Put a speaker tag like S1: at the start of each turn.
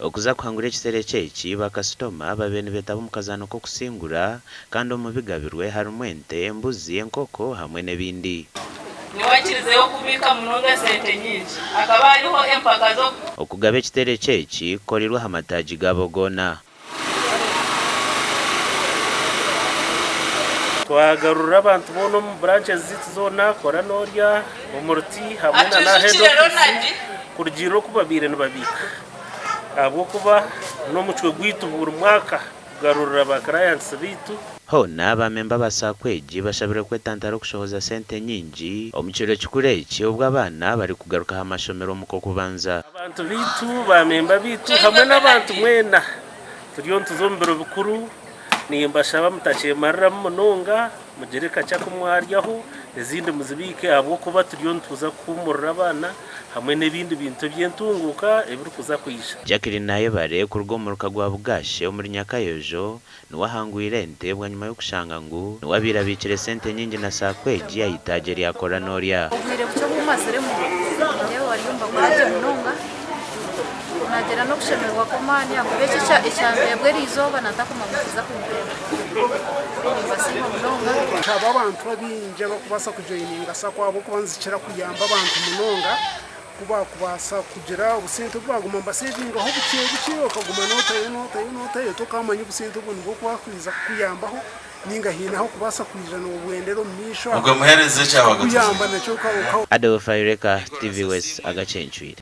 S1: Okuza kuhangura ekitereko eki, bakasitoma babaire nibetaba omu kazaano k'okusingura kandi omu bigabirwe harimu ente, embuzi, enkoko hamwe n'ebindi.
S2: Niwe akirizeyo kubiika munonga esente nyingi. Hakaba hariho empaka zo.
S1: Okugaba ekitereko eki kukoreirwe aha mataagi gaabo goona.
S3: Twagarurira abantu boona omu branches zaitu zoona, kora n'orya, omu ruti hamwe na n'aha head
S2: Atwijukire
S3: office
S2: Ronald.
S3: kurugiirira oku babaire nibabiika. Ahabw'okuba n'omucwe gwaitu buri mwaka kugarurira ba clients baitu.
S1: Hoona ba memba ba sacco egi bashabirwe kwetantara okushohoza sente nyingi omu kiro kikuru eki obwo abaana barikugaruka aha mashomero omu k'okubanza.
S3: Abantu baitu, ba memba baitu hamwe n'abantu mwena turiyo nituza omu biro bikuru, nimbashaba mutakyemariramu munonga, mugire kakye aku mwaryaho ezindi muzibiike ahabw'okuba turiyo nituza kuhuumurira abaana hamwe n'ebindi bintu eby'entunguuka ebirikuza kwija.
S1: Jacqueline Nayebare kuruga omu muruka gwa Bugashe omuri Nyakayojo niwe ahangwire ente bwanyima y'okushanga ngu niwe abaire abiikire sente nyingi na sacco egi aha itaagi erya Kora Norya.
S4: Obwire bukye obu maziremu nindeeba bariyo nibakora gye munonga, naagira n'okushemererwa kw'amaani ahakuba eki ekyampeebwa eriizooba nantakumanya ngu nikiza kumpeebwa. Nimbasiima munonga.
S5: Nshaba abantu abaingi abarikubaasa kujoyininga sacco ahabw'okuba nizikira kuyamba abantu munonga ku baakubaasa kugira obusente obu baaguma nibasevingaho bukye bukye okaguma nootayo nootayo nootayo tokaamanya obusente obwo nibwo bwakwija kukuyambaho nainga haine ah'okubaasa kwija noobwendera omu maisho aho
S6: Ogwo muheereza ekyabaga
S5: kukuyamba nakyo
S1: Adolf Ayireka, TV West, Agacencwire.